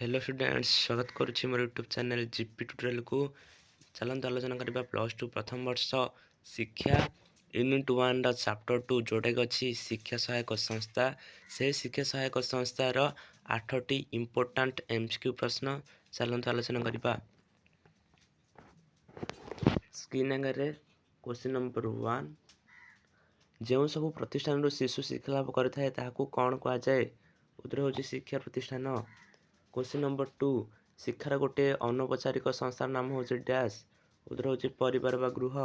Hello students, ସ୍ୱାଗତ କରୁଛି ମୋର ୟୁଟ୍ୟୁବ୍ ଚ୍ୟାନେଲ୍ ଜିପି ଟ୍ୟୁଟୋରିଆଲକୁ। ଚାଲନ୍ତୁ ଆଲୋଚନା କରିବା +2 ପ୍ରଥମ ବର୍ଷ ଶିକ୍ଷା ୟୁନିଟ୍ 1ର ଚାପ୍ଟର 2, ଯେଉଁଟାକି ଅଛି ଶିକ୍ଷା ସହାୟକ ସଂସ୍ଥା। ସେ ଶିକ୍ଷା ସହାୟକ ସଂସ୍ଥାର 8ଟି ଇମ୍ପୋର୍ଟାଣ୍ଟ ଏମ୍ସିକ୍ୟୁ ପ୍ରଶ୍ନ ଚାଲନ୍ତୁ ଆଲୋଚନା କରିବା। ସ୍କ୍ରିନ୍ ଆଗରେ କ୍ୱେଶ୍ଚିନ୍ ନମ୍ବର 1, ଯେଉଁ ସବୁ ପ୍ରତିଷ୍ଠାନରୁ ଶିଶୁ ଶିକ୍ଷା ଲାଭ କରିଥାଏ ତାହାକୁ କ'ଣ କୁହାଯାଏ? ଉତ୍ତର ହେଉଛି ଶିକ୍ଷା ପ୍ରତିଷ୍ଠାନ। କ୍ୱେଶ୍ଚିନ୍ ନମ୍ବର 2, ଶିକ୍ଷାର ଗୋଟିଏ ଅନୌପଚାରିକ ସଂସ୍ଥାର ନାମ ହେଉଛି ଡ୍ୟାସ୍। ଉତ୍ତର ହେଉଛି ପରିବାର ବା ଗୃହ।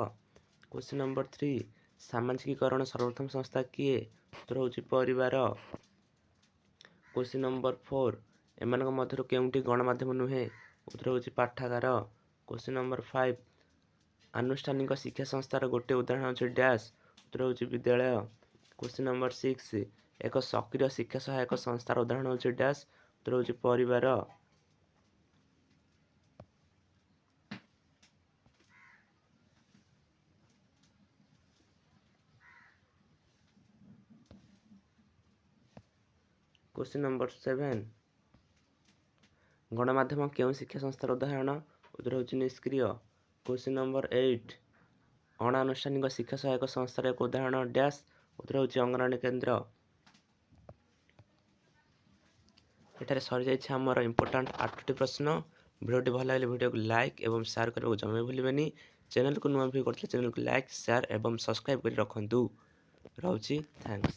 କ୍ୱେଶ୍ଚିନ୍ ନମ୍ବର 3, ସାମାଜିକୀକରଣ ସର୍ବପ୍ରଥମ ସଂସ୍ଥା କିଏ? ଉତ୍ତର ହେଉଛି ପରିବାର। କ୍ୱେଶ୍ଚିନ୍ ନମ୍ବର 4, ଏମାନଙ୍କ ମଧ୍ୟରୁ କେଉଁଟି ଗଣମାଧ୍ୟମ ନୁହେଁ? ଉତ୍ତର ହେଉଛି ପାଠାଗାର। କ୍ୱେଶ୍ଚିନ୍ ନମ୍ବର 5, ଆନୁଷ୍ଠାନିକ ଶିକ୍ଷା ସଂସ୍ଥାର ଗୋଟିଏ ଉଦାହରଣ ହେଉଛି ଡ୍ୟାସ୍। ଉତ୍ତର ହେଉଛି ବିଦ୍ୟାଳୟ। କ୍ୱେଶ୍ଚିନ୍ ନମ୍ବର 6, ଏକ ସକ୍ରିୟ ଶିକ୍ଷା ସହାୟକ ସଂସ୍ଥାର ଉଦାହରଣ ହେଉଛି ଡ୍ୟାସ୍। ଉତ୍ତର ହେଉଛି ପରିବାର। କ୍ୱେଶ୍ଚିନ୍ ନମ୍ବର 7, ଗଣମାଧ୍ୟମ କେଉଁ ଶିକ୍ଷା ସଂସ୍ଥାର ଉଦାହରଣ? ଉତ୍ତର ହେଉଛି ନିଷ୍କ୍ରିୟ। କ୍ୱେଶ୍ଚିନ୍ ନମ୍ବର 8, ଅଣଆନୁଷ୍ଠାନିକ ଶିକ୍ଷା ସହାୟକ ସଂସ୍ଥାର ଏକ ଉଦାହରଣ ଡ୍ୟାସ୍। ଉତ୍ତର ହେଉଛି ଅଙ୍ଗନବାଡ଼ି କେନ୍ଦ୍ର। ଏଠାରେ ସରିଯାଇଛି ଆମର ଇମ୍ପୋର୍ଟାଣ୍ଟ 8ଟି ପ୍ରଶ୍ନ। ଭିଡ଼ିଓଟି ଭଲ ଲାଗିଲେ ଭିଡ଼ିଓକୁ ଲାଇକ୍ ଏବଂ ସେୟାର କରିବାକୁ ଜମା ଭୁଲିବେନି। ଚ୍ୟାନେଲକୁ ନୂଆ ଭିଡ଼ିଓ କରିଥିଲେ ଚ୍ୟାନେଲକୁ ଲାଇକ୍, ସେୟାର ଏବଂ ସବସ୍କ୍ରାଇବ୍ କରି ରଖନ୍ତୁ। ରହୁଛି, thanks.